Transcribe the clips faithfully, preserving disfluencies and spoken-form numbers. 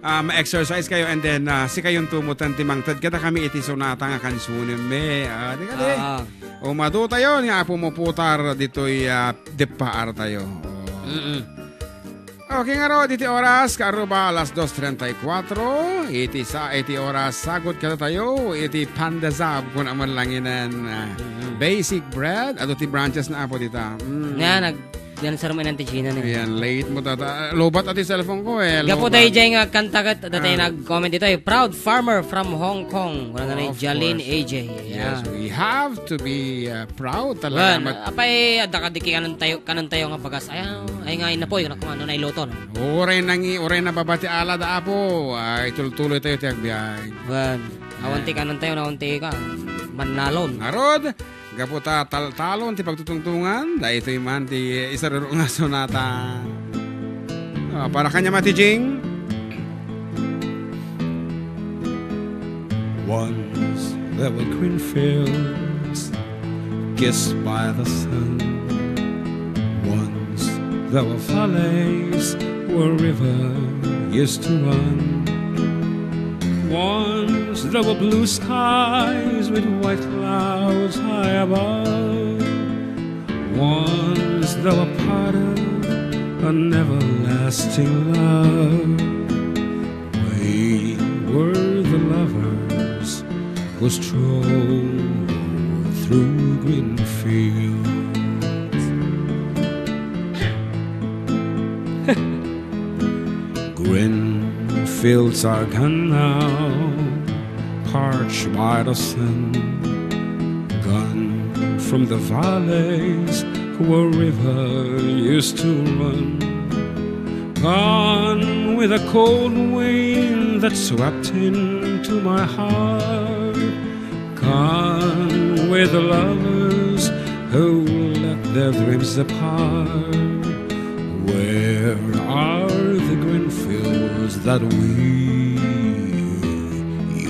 ah, ma-exercise kayo, and then, ah, sikayon tumutang ti mangted kadakami iti sonata nga kansunem, me. Ah, di kadi? Ah. Umadu tayo nga Apo Muputar ditoy, ah, deppaar tayo. Mm-mm. Okay, nga ro, iti oras, karuba, alas dos treinta y cuatro, iti sa, iti oras, sagot kada tayo, iti pandesab, kun aman langinen, ah, Mm-mm. basic bread, adu ti branches na Apo dita. Mm. Nga, nag-, yan, sermon, Auntie Gina, ni. Ayan, late mo, tata. Lobat ati cellphone ko, eh. Gapu Lobat. Tayo dyan nga kanta kat, tatay Ah. nag-comment dito, eh. Proud farmer from Hong Kong. Wala na ni Of Jalene course. A J. Yes, Yeah. we have to be, uh, proud talaga. Wan, Mat- apay, adda ka di ki kanan tayo, kanan tayo nga bagas. Ay, ay nga inapoy, kung ano na iluto, no? Uray nangi-, uray nababati ala da Apo. Ay, tultuloy tayo ti agbiag. Wan, awan ti Ay. kanan tayo, na awan ti ka. Mannalon. Ngarud, gapu ta taltalon ti pagtutungtungan, daytoy man ti isaruro nga sonata. Ah, para kanya, Mati Jing. Once there were green fields kissed by the sun. Once there were valleys where river used to run. Once there were blue skies with white clouds high above. Once there were parted and everlasting love. We were the lovers who strolled through green fields. Green fields are gone now, parched by the sun, gone from the valleys where river used to run. Gone with a cold wind that swept into my heart. Gone with the lovers who let their dreams depart. Where are the green fields that we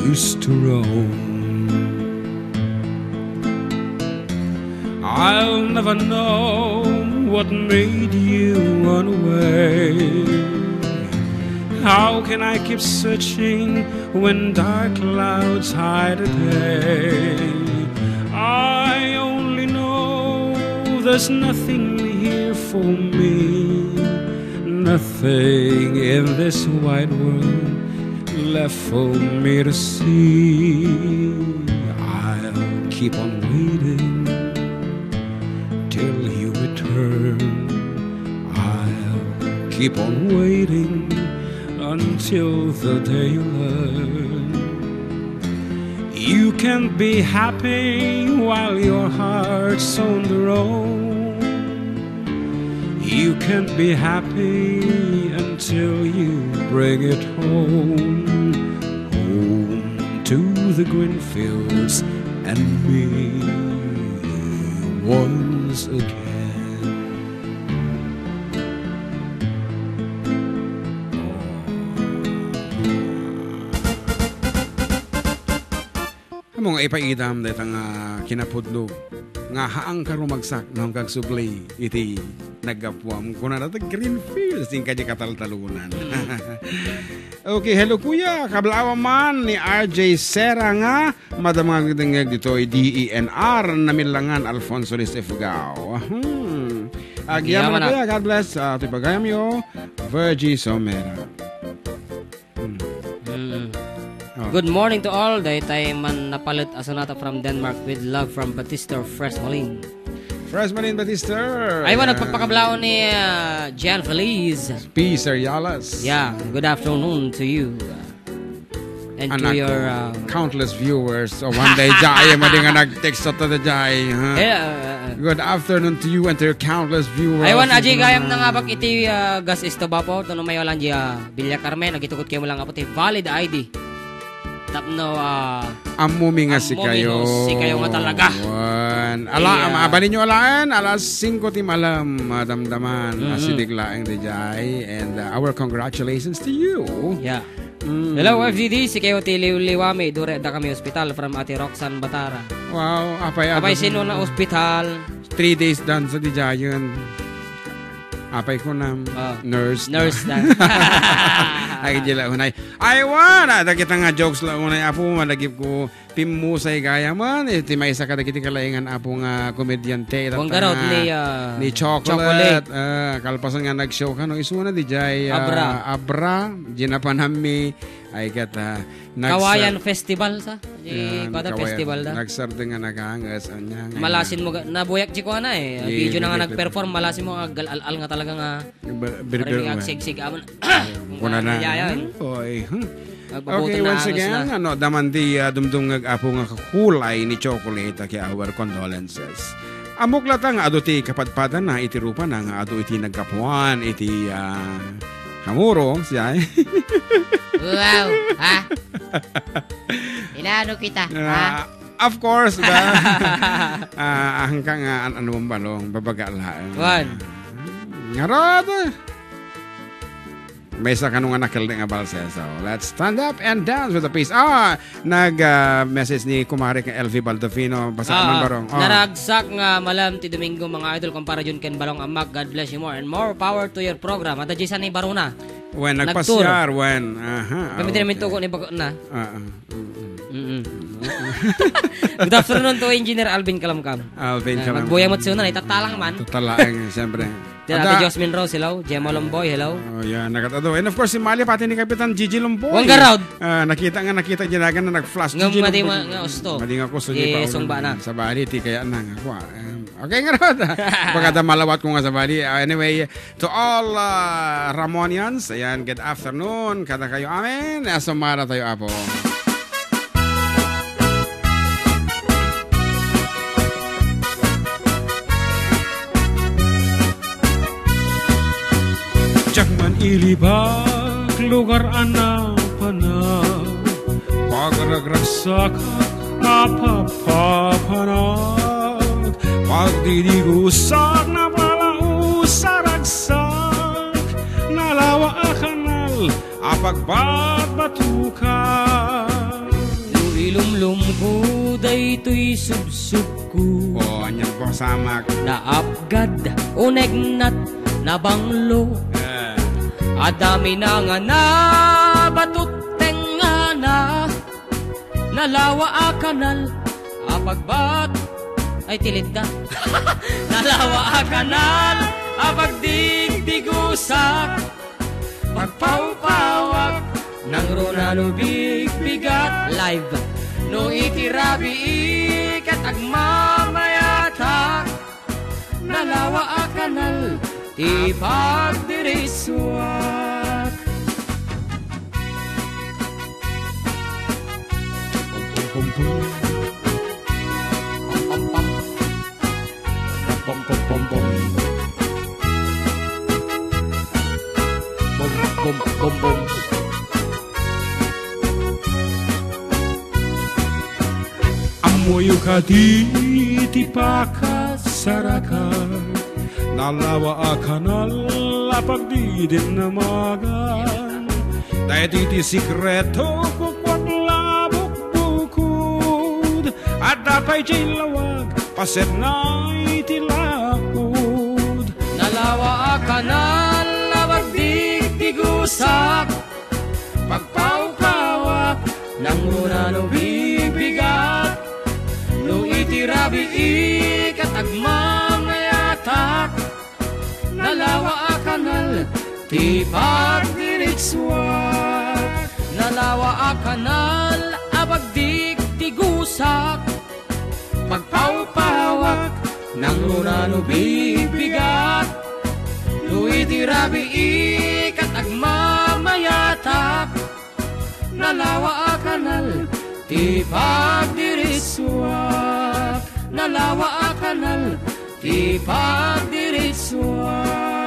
used to roam? I'll never know what made you run away. How can I keep searching when dark clouds hide the day? I only know there's nothing here for me, nothing in this wide world left for me to see. I'll keep on waiting till you return. I'll keep on waiting until the day you learn. You can't be happy while your heart's on the road. You can't be happy until you bring it home. Home to the green fields and me once again. Amo nga ipaidam dayta nga kinapudno nga haanka rumagsak no haanka agsubli iti naggapuam. Kunana ta green fields, inka di kataltalunan. Mm. Okay, hello kuya. Kablaawam man ni R J Serra nga madama nga agdengngeg ditoy D E N R, Namilangan, Alfonso Luis Ifugao. Hmm. Agyamanak. Agyamanak, kuya. God bless. Ah, ito'y pagayam yo, Virgie Somera. Hmm. Mm. Oh. Good morning to all. Daytay man napalit a sonata from Denmark with love from Batista Fresmalin. Fresmalin Batista. Ay, wa, ayan. Nagpapakablaon ni, ah, Jan Feliz. P. Serialas. Yeah, good afternoon to you. And to Anak your, ko, uh, countless viewers. So, one day, jay, madi nga nag-text sa tada, jay, ha? Eh, uh, uh, uh. Good afternoon to you and to your countless viewers. Ay, wan, aji gayam na nga bak iti, uh, gas stove, Apo. Tuno mayo lang di, uh, Villa Carmen, agitugot kayo mo lang, Apo, ti valid I D. Tapno, uh, ammo mi nga ammo mi sikayo. No, sikayo nga talaga. Wan. Ala, yeah. Am-, abanin nyo alaen, alas singko ti malam, madamdaman. Mm-hmm. Asideg laeng di jay. And, uh, our congratulations to you. Yeah. Mm. Hello, F G D. Sikayo ti liwliwami. Duri, adda kami ospital from Ate Roxanne Batara. Wow, apay, apay, agad sino na ospital? Three days dan sa dijayan. Apay ko na, ah, nurse na. Nurse na. Ay, di la unay. Ay, wan! Ah, dagita nga jokes la unay, Apo, malagip ko pimmusay gayam, eh, ti maysa kadagiti kalaingan, Apo, nga komedyante. Ita Bongga Rod, nga ni, ah, ni Chocolate. Chocolate. Ah, kalpasan nga nag-show kano, isuna di jay, ah, Abra. Abra, Gina Panami, ay ket, ah, nagsa- Kawayan Festival sa? Di, Yan, kuwan, kawayan. Festival da. Nagsardeng nga nakaangas, anya nga Malasin mo ga-, nabuyak di kuwan na eh. Di, Video na nga di, di, nag-perform, malasin mo nga gal-al-al nga talaga nga Ba-, Parang birbir nga mo. Agsigsig, aman. Kuna na. Kaya yan. Oy, hmm. Nagpabuto Okay, na once angus again, na. Ano, daman di, ah, dumdumngeg Apo nga kakulay ni Chocolate, ah, kaya our condolences. Ammok latta nga adu ti kapadpadana iti rupana nga adu iti naggapuan iti, ah, hamuro, siya. Wow, ha? Inaano kita, ha? Ah, of course, ba? Ah, ang ka nga, an-, ano bang balong, babaga laeng. Wan. Ngarud! Maysa kano nga nakeldi nga balse. So, let's stand up and dance with the peace. Ah, nag, ah, message ni Kumare kang L V Baldofino. Basa Ah, man, Barong. Oh. Naragsak nga malam ti Domingo, mga idol, kumpara Jun ken Barong Amak. God bless you more and more power to your program. At Jason ni Barona. Wen, Nagtour. Nagpasyar, wen. Aha, Kami din namin okay. Tuko ni Bago na. Ah, ah. Mm-mm. Mm-mm. Good afternoon to Engineer Alvin Kalamkam. Alvin Ah, Kalamkam. Magbuya mo tsuna, itatalang man. Tatalaeng, siyempre. Ti Ate Ada- Josmin Rose, hello. Gemma Lomboy, hello. Oh, yeah, nakatado. And of course, si Mali, pati ni Kapitan Gigi Lomboy. Wangga Road. Ah, nakita nga, nakita, ginagan na nag-flash Nga Gigi madi Lomboy. Ma-, nga usto. Madi nga usto, Di di pa sungba na. Sa bali, ti kaya na nga. Kwa, em, okay nga, Road. Pagkada malawat ko nga sa bali. Ah, anyway, to all, ah, Ramonians, ayan, good afternoon. Kada kayo, amen. Asumara tayo, Apo. Diak man ilibak lugar a napanak, pagragragsak a papapanak, pagdidigusak na palausaragsak, nalawa a kanal a pagbatbatukan. No ilumlumko daytoy subsubko. O, anian po, samak. Naapgad, unegnat, nabanglo. Eh. Adda minangana, batut tengngana. Nalawa a kanal a pagbat-, ay, tilid na. Nalawa a kanal a pagdigdigusak. Pagpawpawak, nangruna no bigbigat. Live. No iti rabii ket agmamayatak, nalawa a kanal ti pagdirisuak. Pom, pom, pom. Pom, pom, pom, pom. Bom, bom, bom, bom. Ammoyo kadi ti pakasarakan, nalawa a kanal a pagdidinamagan. Daydi ti sikreto, kukuak la bukbukod. Adda pay diay lawag, pasetna iti lakud. Nalawa a kanal a pagdigdigusak, pagpawpawak, nangruna no bigbigat. No iti rabii ket agmamayatak, nalawa a kanal ti pagdiritsuak. Nalawa a kanal a pagdigdigusak, pagpawpawak, nangruna no bigbigat. No iti rabii ket agmamayatak, nalawa a kanal ti pagdiritsuak. Nalawa a kanal ti pagdiritsuak.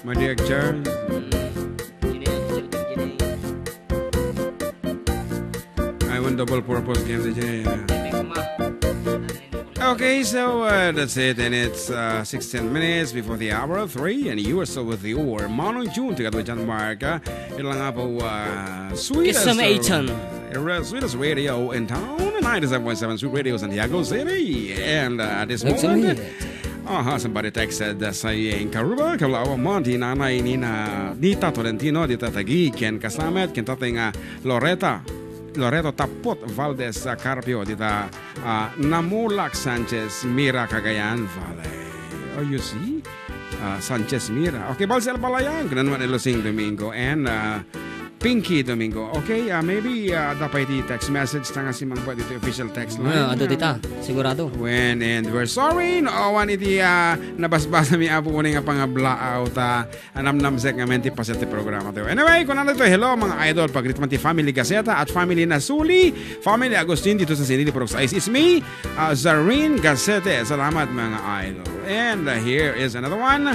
Madi agchar. Mm. Gini, gini. I want double purpose game na dyan, eh. Hindi ko ma- Okay, so, uh, that's it, and it's, uh, sixteen minutes before the hour of three, and you are still with your Manong June, together with John Mark, uh, ito lang nga po, uh, sweetest, Kisame uh, Ichan. Ra-, sweetest radio in town, ninety-seven point seven Sweet Radio Santiago City, and, uh, at this Kisame moment, Ichan. Aha, somebody texted, uh, saying, "Karuba, kablaawak man, ti nanay ni na, Nita Tolentino, dita Taguig, ken kasamet, ken tatay nga Loreta, Loreto Tapot Valdez, uh, Carpio, dita Ah, Namulak Sanchez Mira, Cagayan Valley. Oh, you see? Ah, Sanchez Mira. Okay, Balsel Balayan, kuna naman Elosing Domingo, and, ah, Pinky Domingo. Okay, ah, maybe, ah, adda pay ti text message ta nga simmangpet iti official text line. Yeah, adda dita, sigurado. When and we're sorry, no, awan iti, ah, nabasbasa mi, Apo, kuning nga pangablaaw ta. Anamnamsek ngamin ti paset ti programa tayo. Anyway, kunana ito, "Hello, mga idol. Pagritan ti Family Gaceta at Family Nasuli, Family Agustin dito sa Sinili, Purok sais. It's me, uh, Zarin Gacete. Salamat, mga idol." And, uh, here is another one.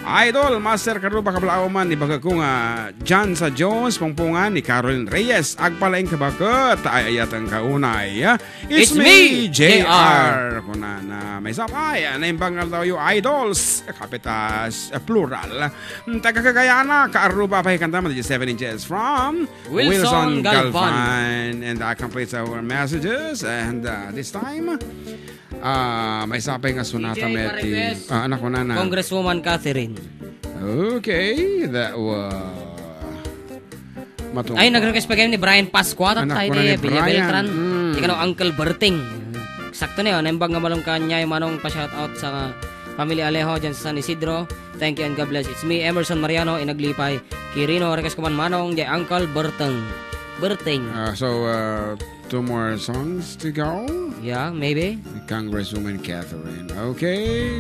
Idol, Master Karuba, kablaaw man, ni bagako nga Jan sa Jones, Pongpongan, ni Caroline Reyes. Agpalaing kabaket, ay ayatang kaunay. It's It's me, me, J R. J R. Kunana, may sapay, ah, naimbang nga daw yung idols. Kapit, ah, s-, ah, plural. Mm, taga Cagayan na, Kaaruba pa ikanta mo, seven inches from Wilson Wilson Galvan. Galvan. And that completes our messages. And, uh, this time, uh, may sapay nga sonata D J met ti, pa-request. Ah, anak ko na na. Congresswoman Catherine. Okay, that was Matungpal. Ay, nag-request pa kayo ni Brian Pascua, Anak tatay ko na ni ni Billy Brian. Beltran. Mm. Ikaw, Uncle Berting. Sakto na yun. Naimbag nga malong kanya, yung manong pa-shoutout sa family Alejo dyan sa San Isidro. Thank you and God bless. It's me, Emerson Mariano, Inaglipay. Kirino, request ko man manong, di Uncle Berteng. Berteng. Ah, so, uh, two more songs to go? Yeah, maybe. Congresswoman Catherine. Okay.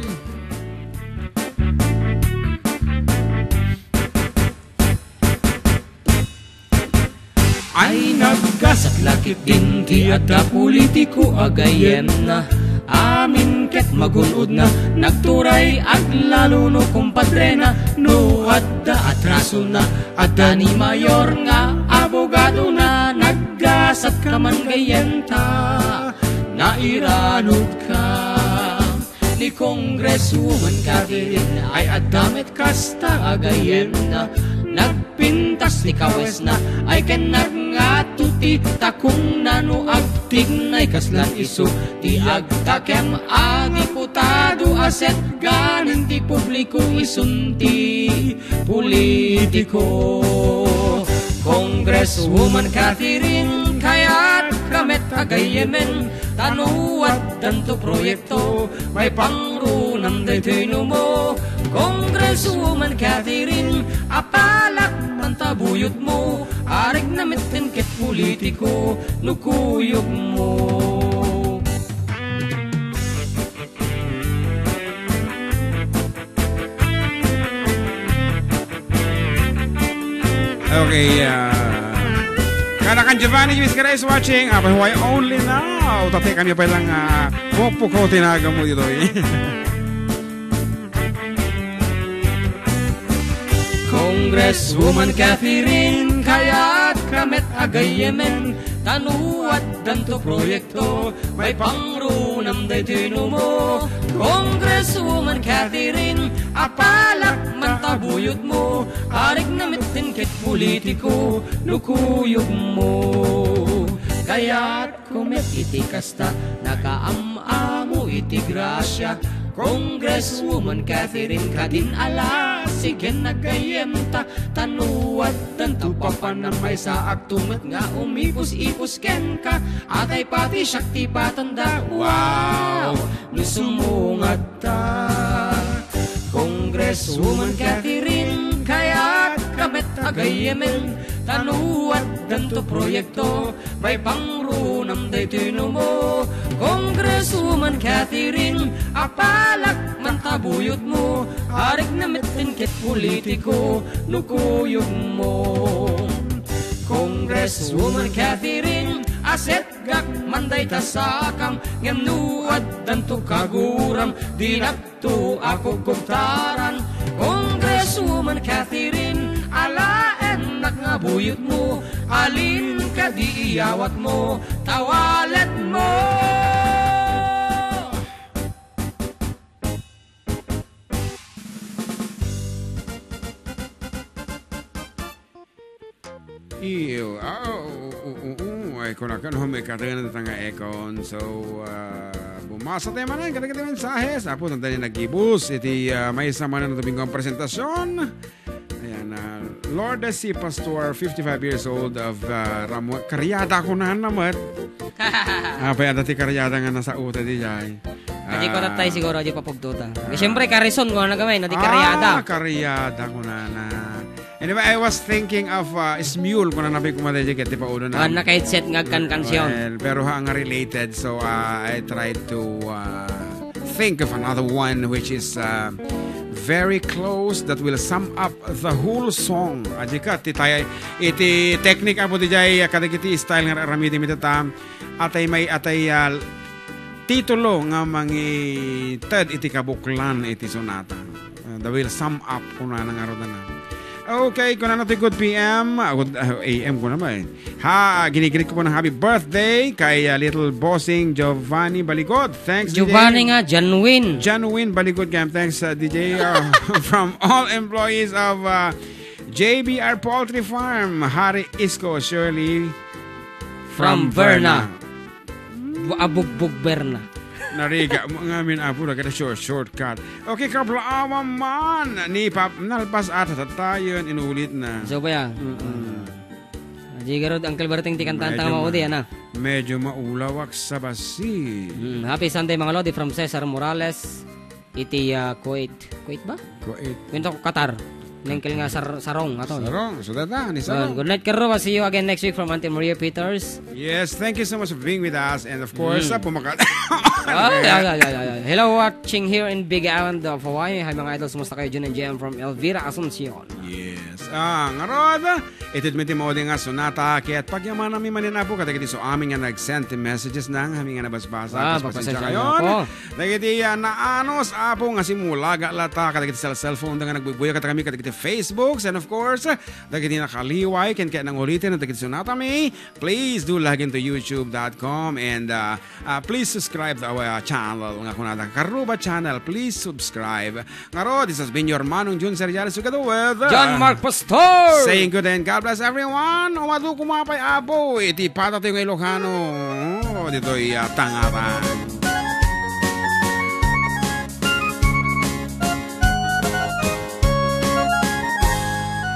Ay, naggasat la ketdin ti adda politiko a gayyemna. Amin ket magun-odna, nagturay aglalo no kumpadrena. No adda atrasona, adda ni mayor nga abogadona. Naggasat ka man gayyemta, nairanod ka. Ni Congresswoman Catherine ay adda met kasta a gayyemna. Nagpintas ti kawesna ay ken nagngato ti takongna no agtignay kaslan isu ti agtakem a diputado a setganen ti publiko isun ti politiko. Congresswoman Catherine, kayat ka met a gayyemen, ta no addanto proyekto, maipangrunam daytoy numo. Congresswoman Catherine, apalak man ta buyotmo, arigna metten ket politiko no kuyogmo. Okay, ah, Kanakan Giovanni, Miss Grace watching. Ah, why only now? Tatay kami pa lang, ah, pupukaw tinaga mo dito, eh. Congresswoman Catherine, kayat ka met a gayyemen, ta no addanto proyekto, maipangrunam daytoy numo. Congresswoman Catherine, apalak man ta buyotmo, arigna metten ket politiko no kuyogmo. Kayat ko met iti kasta, nakaam-amo iti grasia. Congresswoman Catherine, kadin a la, sige, nagayyemta, ta no addanto papanam, maysaakto met nga umipus-ipus kenka, atay pati siak ti batanda. Wow! No sumungatta. Congresswoman Catherine, kayat ka met a gayyemen, ta no addanto proyekto, maipangrunam daytoy numo. Congresswoman Catherine, apalak man ta buyotmo, arigna metten ket politiko no kuyogmo. Congresswoman Catherine, asetgak man dayta sakam, ngem no addanto kaguram, dinak to a kugkugtaran. Congresswoman Catherine, alaennak nga buyotmo, alin kadi iyawatmo, tawaletmo. Iyo, ah, oo, oo, oo. Ay, kunakano, may katangan ta nga ekon. So, ah, bumasa tayo manen, kadagiti mensahe. Sa po, tanda ni nagibus. Iti, ah, may sama na natabing kong presentasyon. Ayan, ah, Lourdes C. Pastor, fifty-five years old of, ah, Ramo-, Karyada ko na naman. Ah, pa yata ti Karyada nga nasa uta di jay. Adi ko Ah, tatay siguro, adi papugtuta. Ah. Siyempre, Karison, kung ano gamay, no, di Karyada. Ah, Karyada ko na na. Anyway, I was thinking of, uh, Smule, kung nanapay ko matay dyan, kaya ti paulo na. Ah, naka-headset nga agkankansion. Well, pero ha, nga related, so, uh, I tried to, uh, think of another one which is, uh, very close that will sum up the whole song. Adi ka, ti tay-, iti technique apo di jay, uh, kadagiti style nga aramidem ita ta, atay may, atay, uh, titulo nga mangited iti kabuklan iti sonata. Uh, the will sum up, kunana nga rudana. Okay, kunana ti good P M, ah, good, ah, A M ko naman eh. Ha, ginigirit ko po ng happy birthday kay, ah, little bossing Giovanni Baligot. Thanks, Giovanni D J. Nga, Janwin. Janwin Baligot, kaya thanks, ah, D J, ah, from all employees of, ah, J B R Poultry Farm, Harry Isko, Shirley, from From Verna. Verna. Bu-, abugbog Verna. Narigat mo nga amin, apo, na kada short, shortcut. Okay, kablaawan man, ni Pap, nalpas ata tatayon, inulit na. So, ba yan? Mm-mm. Ah, di garud, Uncle Berting, ti kantanta Medyo nga maudi, ma-, ana. Medyo maulawak sa basi. Mm, happy Sunday, mga lodi, from Cesar Morales. Iti, ah, Kuwait. Kuwait ba? Kuwait. Kwento ko, Qatar. Nengkel nga sar-, sarong, ato. Sarong. So, dada, ni Sarong. Good night, Karuba. See you again next week from Auntie Maria Peters. Yes, thank you so much for being with us. And of course, Mm. ah, pumaka- Ay, ay, ay, ay, ay, ay. Hello, watching here in Big Island of Hawaii. Hi, mga idols. Kumusta kayo? Jun and J M from Elvira, Asuncion. Yes. Ah, ngarud, itid mi ti maudi nga sonata, ket pagyamananmi manen, apo, kadagiti so amin nga nag-send ti messages na, amin nga nabasbasa, Ah, ket pagpasensya pagpasensya kayon. Ako. Dagiti, ah, naanus, apo, nga simulaga lata, kadagiti cell, cellphone da nga nagbubuya kadagiti, kadagiti Facebooks, and of course, dagiti nakaliway, ken kaya nanguliten, dagiti sonatami, please do log into youtube dot com and, ah, ah, please subscribe to our, ah, channel nga kunada Karuba Channel. Please subscribe. Ngarud, this has been your Manong Jun Seriales together with, uh, John Mark Pastor. Saying good and God bless everyone. Umadu kumapay apo iti patatayo nga Ilocano. Ditoy, uh, Tangaran.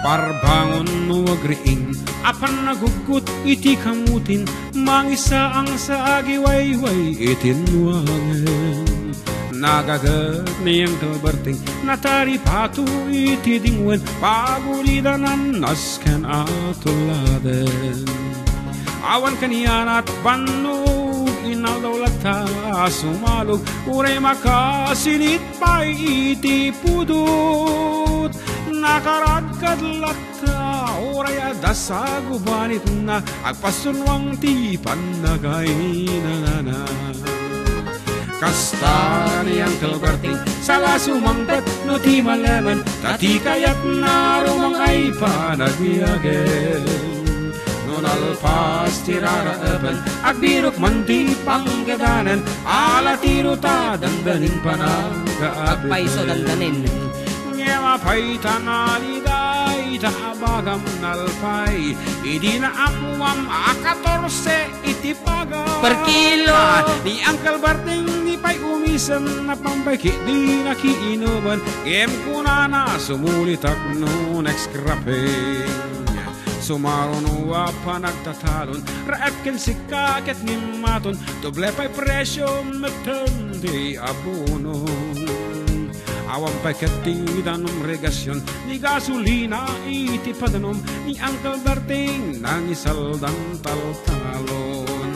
Parbangon no agriing, apan naguggut iti kamutin, mangisaang sa agiwayway iti nuangen. Nagaget ni Uncle Berting, nataripato iti dingwen, pagulidanan nasken a tuladen. Awan kanianat bannog, inaldaw latta a sumalog, uray makasinit pay iti pudot. Nakaradkad latta, uray adda sagubanitna, agpasunwang ti pannakainanana. Kasta ni Uncle Berting, sala sumangpet no ti malemen, ta ti kayatna rumang ay panagbiagen. No nalpas ti raraepen, agbirok man ti panggedanen, ala ti ruta dandanin panagaapen. Agpayso dandanin. Ngem apay ta naliday, ta abagam nalpay, idi naammuam a katorse iti paga. Per kilo. Ni Uncle Berting, ni pay umisen, napampay ket di nakiinuman. Ngem kunana, sumulitak no next cropping. Sumaruno a panagtatalon, raep ken sika ket nimmaton, doble pay presio metten ti abono. Awan pay ket ti danom regasion, ni gasolina iti padanom, ni Uncle Berting nangisaldan taltalon.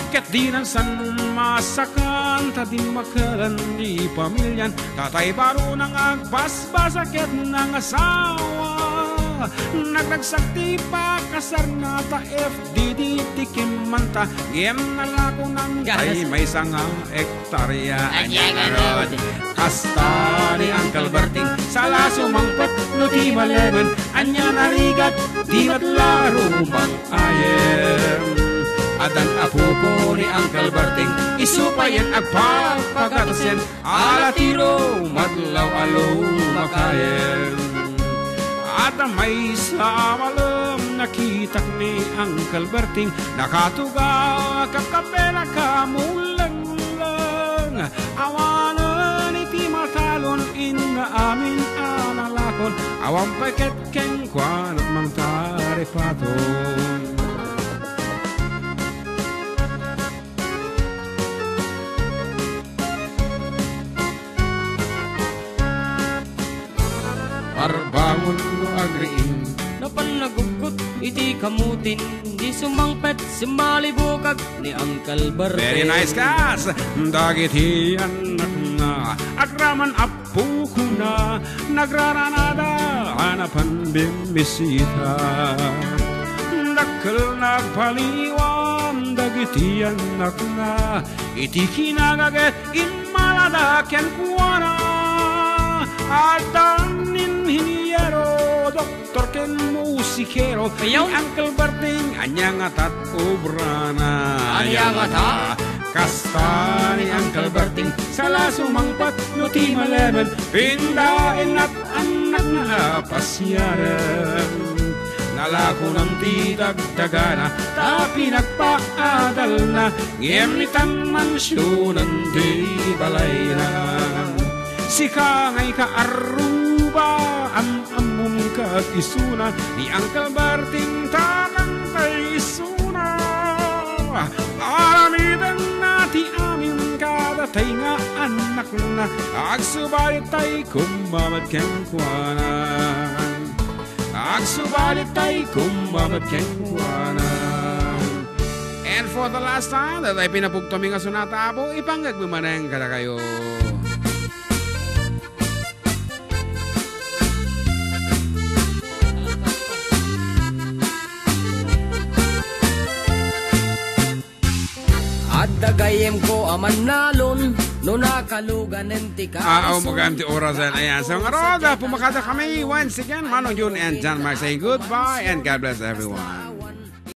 Ket dinan san masakan ta dimmakelen ti pamilian, tatay baro nang agbasbasa ket nangasawa. Nagragsak ti pakasarna ta F D D ti kimmanta, ngem nalakonan tay maysa nga hektarya. Ania ngarud? Kasta ni Uncle Berting, sala sumangpet no ti malemen, ania narigat, di met la rumang-ayem. Addan apoko ni Uncle Berting, isu payen agpapagatasen, ala ti rumadlaw a lumakayem. Adda maysa a malem Nakitak ni Uncle Berting, nakatugaw, kapkapela, kamulengleng. Awanen iti matalon, inna amin a nalakon, awan pay ket kenkuana mangtaripaton. Parbangon no agriing. Napan naguggot iti kamutin, di sumangpet, simmalibukag ni Uncle Berting. Very nice, kas. Dagiti annakna, agraman apukuna, nagraranada a napan bimmisita. Dakkel nagpaliwan dagiti annakna, iti kinagaget immalada kenkuana. Adda nin hiniero, doktor ken musikero. Ayaw. Ni Uncle Berting, ania ngata ti obrana? Ania ngata? Kasta ni Uncle Berting, sala sumangpet no ti malemen, pindaennat annakna a pasiaren. Nalakonan ti dagdagana, ta pinagpaadalna, ngem itan mansionen ti balayna. Sika ngay ka arruba, am-ammom ket isuna, ni Uncle Berting, ta kangtay isuna. Aramidenna ti amin kadatay nga annakna, agsubalitay kumma met kenkuana. Agsubalitay kumma met kenkuana. And for the last time, daytay pinapugtomi nga sonata, Apo, ipangngegmi manen kadakayo. Adda gayyemko a mannalon no nakaluganen ti kaisuna. Aaw, magan ti oras, ayan. So, ngarud, ah, pumakada kami once again, Manong Jun and John Mark saying goodbye and God bless everyone.